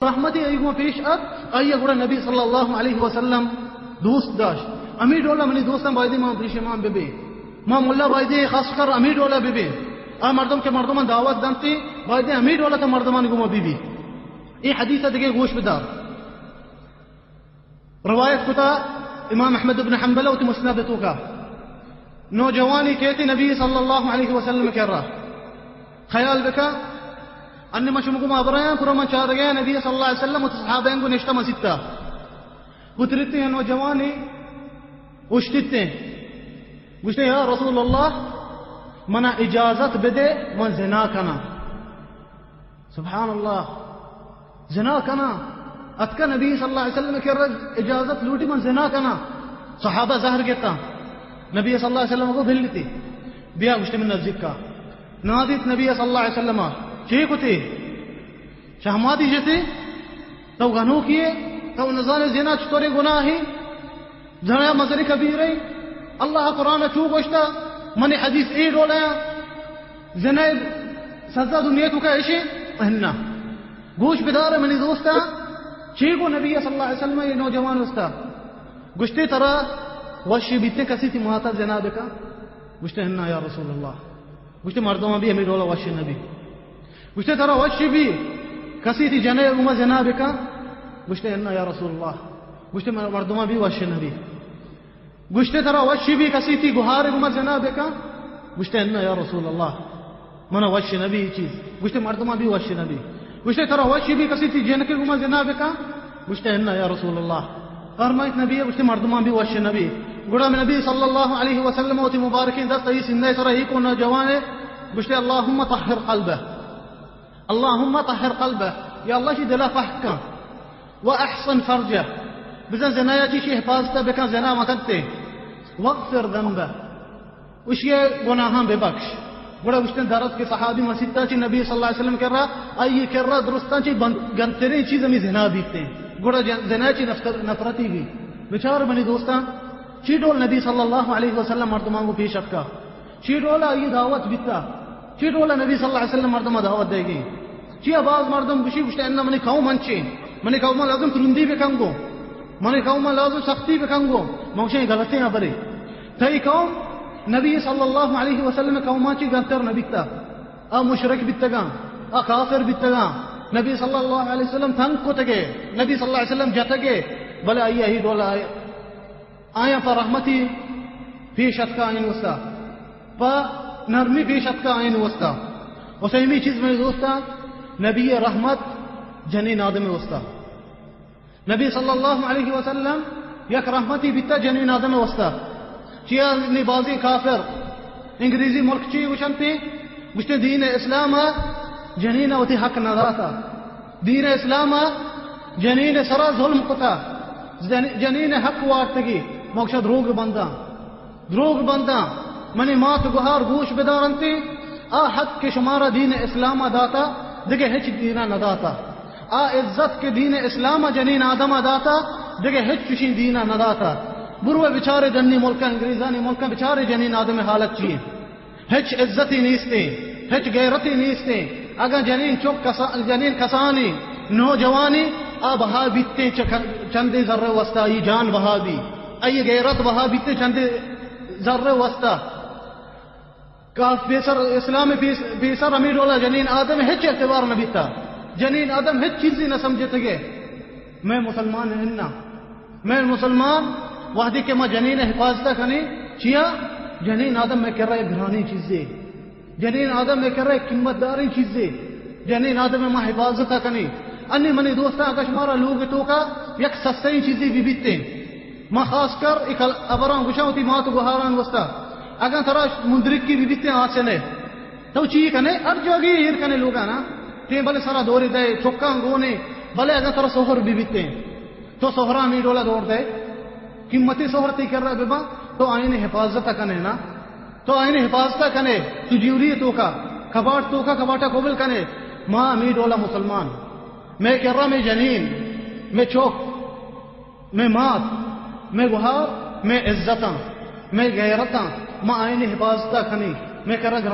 رحمتے آئی گوں پیش ات، آئی ءَ گڑا نبی صلی اللہ علیہ وسلم دوست داشت۔ ہمے ڈولا منی دوستاں بایدے ما پریشمان بہ بیں۔ ما ملا بایدے خاص کر ہمے ڈولا بہ بیں۔ آ مردم کہ مردمان دعوت دنت، بایدے ہمے ڈولا تا مردمان گوما بہ بی۔ اے حدیث ءَ دگہ گوش بدار۔ روایت کتا امام احمد ابن حنبل وتی مسند توکا۔ نوجوانے کئیت نبی صلی اللہ علیہ وسلم کرا۔ خیال بکا، انی من شما گوما ہبرایاں، پورا من چارگا نبی صلی اللہ علیہ وسلم وتی صحابہ گوں نشتہ مسیتا۔ اتریت نوجوانے اوشتیت۔ گوشتے، یا رسول اللہ، منا اجازت بدے، من زنا کناں۔ سبحان اللہ۔ زنا کناں۔ اتکا نبی صلی اللہ علیہ وسلم کرا اجازت لوٹی، من زنا کناں۔ صحابہ زہر گتا۔ نبی صلی اللہ علیہ وسلم گو بلتی۔ بیا، گوشتے، من نزدیکا۔ نادیت نبی صلی اللہ علیہ وسلم۔ چے کتے؟ شہماتی جتے؟ تو گنوکے ئے؟ تو نزانے زنا چطوریں گناہے؟ زنا مزن کبیرہ۔ اللہ قرآن چو گوشتا، منی حدیث اے ڈولا، زنا سزا دنیا توکا ایشے؟ انا۔ گوش بدار منی دوستا، چے گو نبی صلی اللہ علیہ وسلم اے نوجوان واستا؟ گوشتے، ترا وش بیتے کسی تی ماتا زنا بکا؟ گوشتے، انا یا رسول اللہ۔ گوشتے، مردماں بی ہمے ڈولا وش نبی۔ گوشتے، ترا وش بی کسی تی جنئے گوما زنا بکا؟ گوشتے، انا یا رسول اللہ۔ گوشتے، مر-، مردماں بی وش نبی۔ گوشتے، ترا وش بی کسی تی گہار گوما زنا بکا؟ گوشتے، انا یا رسول اللہ، منا وش نبی اے چیز۔ گوشتے، مردماں بی وش نبی۔ گوشتے، ترا وش بی کسی تی جنکے گوما زنا بکا؟ گوشتے، انا یا رسول اللہ۔ فرمائیت نبی، گوشتے، مردماں بی وش نبی۔ گڑا نبی صلی اللہ علیہ وسلم وتی مبارکیں دست اے سینہ سرا ہی کو نوجوانے، گوشتے، اللہم طہر قلبہ، اللہم طہر قلبہ، یا اللہ شی دلا پاک کن، و احصن فرجہ، بزاں زنایا چی شی حفاظت بکن، زنا مکنتے، واغفر ذنبہ، اشی گناہاں ببخش۔ گڑا گوشتن، درت کہ صحابی مسیتا چی نبی صلی اللہ علیہ وسلم کرا، آئی کرا درستاں چی بن-، گنتریں چیز ہمیں زنا بیتے۔ گڑا جن-، زنا چی نفر-، نفرتی بی۔ بچار منی دوستاں، چی ڈول نبی صلی اللہ علیہ وسلم مردمان کو پیش اتکا؟ چی ڈول آئی دعوت بیتا؟ چی ڈول نبی صلی اللہ علیہ وسلم مردمان دعوت دے گی؟ چیا باز مردم گوشی، گوشتے، انا منی قوم انچیں، منی قوم لازم ترندی بکن گو، منی قوم لازم سختی بکن گو۔ من گوشیں، غلطیں خبرے۔ تئی قوم نبی صلی اللہ علیہ وسلم قوما چی گنتر نبیتا۔ آ مشرک بیتگاں، آ کافر بیتگاں۔ نبی صلی اللہ علیہ وسلم تنگ کتگے، نبی صلی اللہ علیہ وسلم جتگے، بلے آئی، آئی ڈول آئے۔ آیاں پہ رحمتی پیش اتکا آئین وستا، پہ نرمی پیش اتکا آئین وستا۔ و سیمی چیز منی دوستاں، نبی رحمت جنین آدم وستا۔ نبی صلی اللہ علیہ وسلم یک رحمتی بیتا جنین آدم وستا۔ چیا نی بازیں کافر انگریزی ملک چی گوشنتے؟ گوشتے، دین اسلام جنین وتی حق نداتا۔ دین اسلام ء جنین ء سرا ظلم کتا، جن-، جنین ء حق وارتگی، موکشا دروگ بنداں، دروگ بنداں۔ منی مات گہار گوش بدارنتی، آ حق کہ شمارا دین اسلام ء داتا، دگہ ہچ دینا نداتا۔ آ عزت کہ دین اسلام ء جنین آدم ء داتا، دگہ ہچ چشیں دینا نداتا۔ برو بچارے ڈنی ملکاں، انگریزانی ملکاں بچارے جنین آدم ء حالت چی انت۔ ہچ عزتی نیستیں، ہچ غیرتی نیستیں۔ اگاں جنین چک کسا-، جنین کسانی، نوجوانی، آ بہا بیتیں چہ ک-، چندیں زر وستا، ای جان بہا بی، ای غیرت بہا بیتیں چندیں زر وستا۔ کاف پیسر، اسلام پیس-، پیسر ہمیں ڈولا جنین آدم ہچ اعتبار نہ بیتا۔ جنین آدم ہچ چیزی نہ سمجھتگے۔ میں مسلمان اناں۔ میں مسلمان، وہدے کہ ما جنین ء حفاظت ء کنیں، چیا؟ جنین آدم میں کرا یک گرانیں چیزے۔ جنین آدم میں کرا یک قیمت داریں چیزے۔ جنین آدم ء ما حفاظت ء کنیں۔ انی منی دوستاں، اگہ شمارا لوگ توکا یک سستریں چیزے بی بیتیں، ما خاص کر اے کل-، ابراں گوشاں وتی مات و گہاران وستا، اگاں ترا مندرکی بی بیتیں آسنے، تو چی کنے؟ ہر جاگی ایر کنے لوگانا۔ تیں بلے سرا دوری دے، چکاں گونے، بلے اگاں ترا سہر بی بیتیں، تو سہرانی ڈولا دور دے، قیمتی سہر تی کرا ببا، تو آئین حفاظت کنے نا؟ تو آئین حفاظت کنے؟ تو جیوری توکا، کباٹ توکا، کباٹا قبول کنے؟ ما ہمیں ڈولا مسلمان، میں کرا میں جنین، میں چوک، میں مات، میں گہار، میں عزتاں، میں غیرتاں، ما آئین حفاظت کنی، میں کرا